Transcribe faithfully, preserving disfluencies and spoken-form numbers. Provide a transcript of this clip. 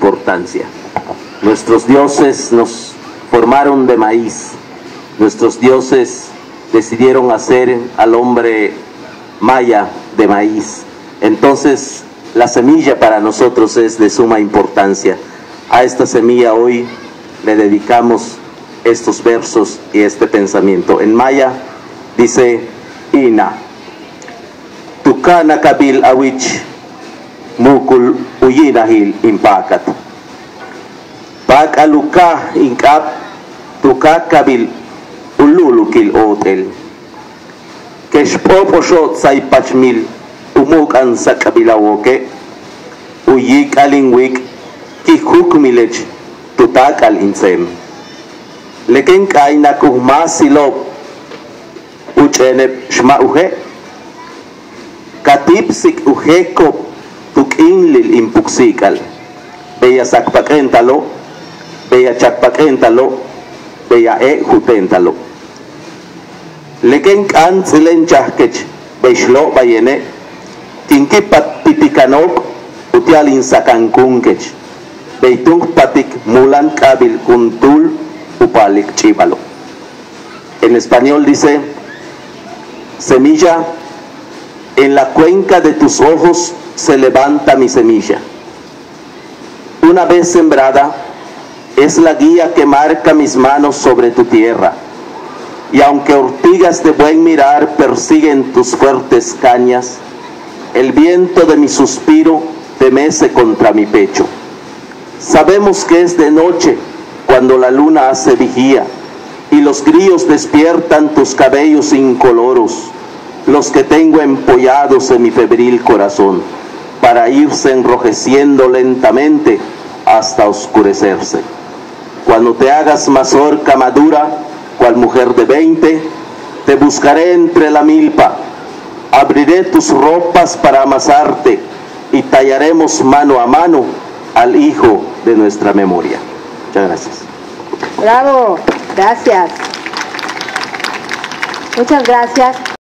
importancia. Nuestros dioses nos formaron de maíz. Nuestros dioses decidieron hacer al hombre maya de maíz. Entonces, la semilla para nosotros es de suma importancia. A esta semilla hoy le dedicamos estos versos y este pensamiento. En maya dice: Ina', tu ka'anakabil a wich mu'ukul u yi'inajil in paakat. Pak'al u kaaj in k'ab tu ka'akabil u lu'ulukil óot'el. Kex p'o'op'oxo'ob tsay pachmil u mu'uk'a'ansak'abilawo'oke', u yiik'al in wiik' ki jukmilech tu taak'al in tseem. Le kéen k'a'aynak u jmaasilo'ob u ch'e'eneb xma' u je', ka tíipsik u jeeko'ob tu k'iinlil in puksi'ik'al, bey a sakpak'e'entalo', bey a chakpak'e'entalo', bey a e'jute'entalo'. Le kéen k'áants'ilenchajkech bey xlo'obayene', kin kipatpitikanak uti'al in sakankúunkech, bey túun k páatik mulan k'aabil juntúul u pa'alik ch'i'ibalo'. En español dice: Semilla, en la cuenca de tus ojos se levanta mi semilla. Una vez sembrada, es la guía que marca mis manos sobre tu tierra. Y aunque ortigas de buen mirar persiguen tus fuertes cañas, el viento de mi suspiro te mece contra mi pecho. Sabemos que es de noche cuando la luna hace vigía y los grillos despiertan tus cabellos incoloros, los que tengo empollados en mi febril corazón, para irse enrojeciendo lentamente hasta oscurecerse. Cuando te hagas mazorca madura, cual mujer de veinte, te buscaré entre la milpa, abriré tus ropas para amasarte y tallaremos mano a mano al hijo de nuestra memoria. Muchas gracias. Bravo, gracias. Muchas gracias.